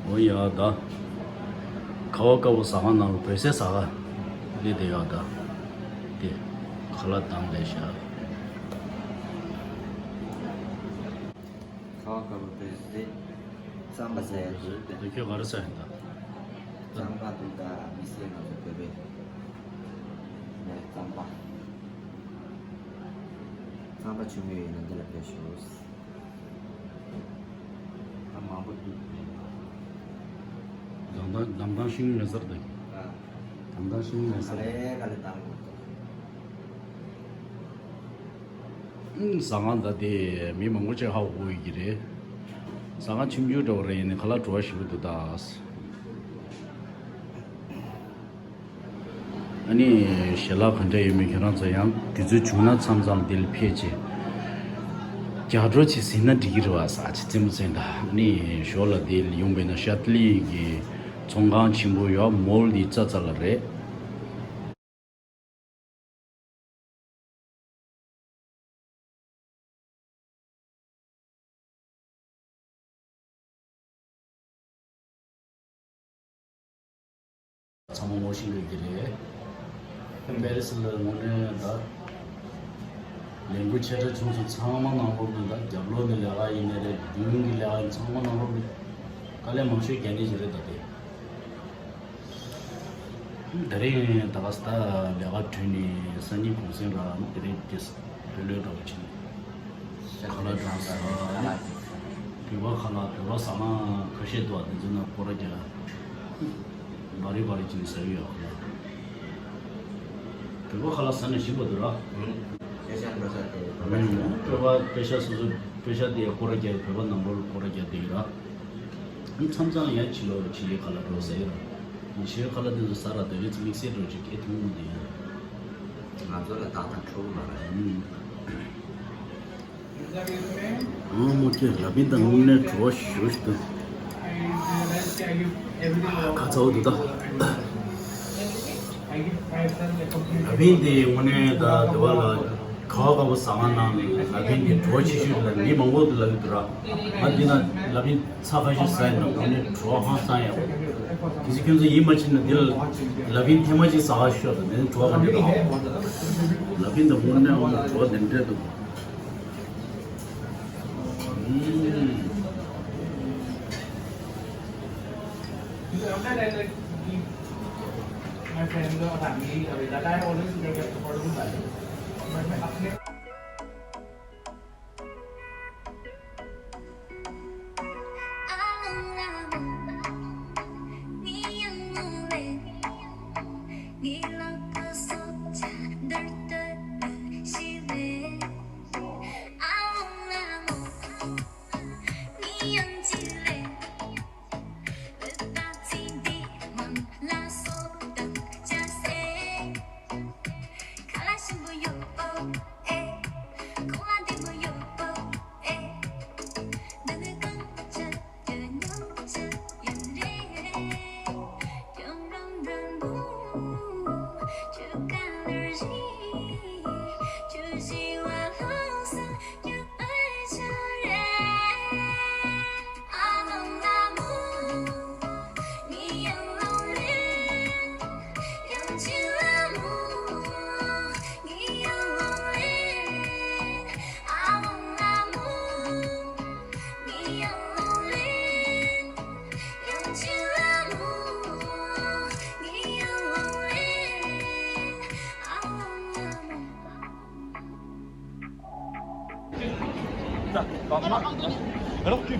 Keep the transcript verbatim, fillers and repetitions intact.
འོ་ཡ་ད། ཁ་བ་དཀར་པོ་ཟ་ཁང་ནང་ལ་བོད་ཟས་ཟ་ག་སླེབས་བསྡད་ཡོད་ད། དེ་ཁ་ལག་བཏང་བསྡད་ཤག་ཁ་བ་དཀར་པོ་བོད་ཟས་རྩམ་པ་ཟ་ཡ་འདུག་ད་ཁྱོད་ག་རེ་ཟ་ཡིན་ད། རྩམ་པ་འདུག་ད་མི་སེར་ང་ཚོ་བོད་པའི་ནས་རྩམ་པ། རྩམ་པ་ཆུང་ངུ་ཡིན་ན་འདི་ལ་ཕེབས་ཤོག་ད་མང་པོ་འདུག་ལམ་ཐང་ལམ་ཐང་ཤིང་མེ་སར་དང་། ཨ། ལམ་ཐང་ཤིང་མེ་སར། ག་ལེ་ག་ལེ་བཏང་དགོས་འདུག་ཨུམ། ཟ་ཁང་ད་དེ་མི་མང་པོ་ཅིག་ཧ་གོ་ཡོད་ཀྱི་རེད། ཟ་ཁང་ཆུང་ཆུང་འདྲ་བོ་རེད། ཡིན་ནའི་ཁ་ལག་བྲོ་བ་ཞེ་པོ་འདུག་ད། ཨ་ནི་ཞལ་ལག་ག་འདྲ་ཡོད་མེད་ཁྱེད་རང་ཚོ་ཡང་དུས་ཚོད་བྱུང་ན་མཚམས་མཚམས་འདི་ལ་ཕེབས་བྱས། རྒྱགས་སྤྲོ་བྱས་ཟིན་ན་འགྲིག་གི་རེད་བ། ཟ་ཆ་རྩེད་མོ་རྩེ་ད། ཨ་ནི་ཞོར་ལ་འདི་ལ་ཡོང་བས་ན་ཤར་ཏི་ལི་གི་ཚོང་ཁང་ཆེན་པོ་ཡོད། མོལ་འདི་རྩ་རྩ་ལ་རེད། ཚང་མ་ངོ་ཤེས་ཡོད་ཀྱི་རེད། པེ་རི་སི་ལ་དངོས་གནས་ད་ལས་འགུལ་ཆེ་ཕྲ་བྱུང་སོང་། ཚང་མ་ནང་ལོགས་ནས་ད་རྒྱབ་ལོགས་ནས་ལས་ཀ་ཡིན་ནའི་རེད། མདུན་གྱི་ལས་ཀ་ཡིན། ཚང་མ་ནང་ལོགས་ནས་དཀའ་ལས་མང་ཤོས་རྒྱག་མཁན་ཞིག་རེད་ད་དེ། དེ་རིང་ད་ག་ས་ལས་ཀ་གྲོལ་ནས་སང་ཉིན་གུང་སེང་ར་དེ་རིང་དེ་བོད་ལོས་འགྲོ་བ་ཕྱིན། ཁ་ལག་འགྲོ་ས། བོད་པ་ཁ་ལག་བོད་པ་ཟ་ཁང་ཁ་ཤས་འདུག་དེ་ཚོ་ནང་སྐོར་ར་རྒྱག་བ་རི་བ་རི་ཅིག་ཟ་གི་ཡོད་ཁ་ལག་བོད་པ་ཁ་ལག་ཟ་ནས་ཞིམ་པོ་འདུག་ར། ཨུམ། པེ་ཤ་པེ་ཤ་དེ་བོད་པ་ཞིག་བོད་པ་པེ་ཤ་སོ་སོ་པེ་ཤ་དེ་སྐོར་ར་རྒྱག་བོད་པ་ནང་ལོགས་སྐོར་ར་རྒྱག་བསྡད་ཡོད་ར། མཚམས་མཚམས་ཡང་ཕྱི་ལོགས་ཕྱི་རྒྱལ་ཁ་ལག་འགྲོ་ཟེར། ཕྱི་རྒྱལ་ཁ་ལག་དེ་ཚོ་ཟ་ར་དེ་རིང་དམིགས་བསལ་འགྲོ་ཅིག་ཁེ་ཐུང་མོ་དེ་ཡིན། ང་ཚོ་ལ་ཏག་ཏག་འཕྲོད་མ་རེད། ཨང་། མོ་ཁྱེད་ལ་བིན་དང་དངོས་གནས་བྲོ་བ་ཞེ་པོ་ཞིག་འདུག་ཁ་ཚ་བོ་འདུག་ད། ལ་བིན་དེ་དངོས་གནས་ད་དེ་བ་ལ་ཁ་བ་ཁ་བོ་ཟ་ཁང་ནང་ལ་བིན་དེ་བྲོ་ཆེ་ཤོས་ལ་མི་མང་པོ་ལ་ཡོད་དུ་ར། ང་འདི་ན་ལ་བིན་ཚ་ཁ་ཤས་ཟ་ཡིན་ན་དངོས་གནས་བྲོ་ཧང་སང་ཡག་པོ། གལ་སྲིད་ཁྱོད་ཚོ་ཡིད་མ་ཆེས་ན་འདི་ལ་ལ་བིན་ཐེངས་མ་གཅིག་ཟ་ཁ་ཤོད་དང་འདི་ནི་བྲོ་ག་འདྲ་ར། ལ་བིན་དང་དངོས་གནས་དངོས་གནས་བྲོ་དེ་འདྲ་འདུག My friend, the family, uh, that I always get affordable value. But मैं अपने Alors tu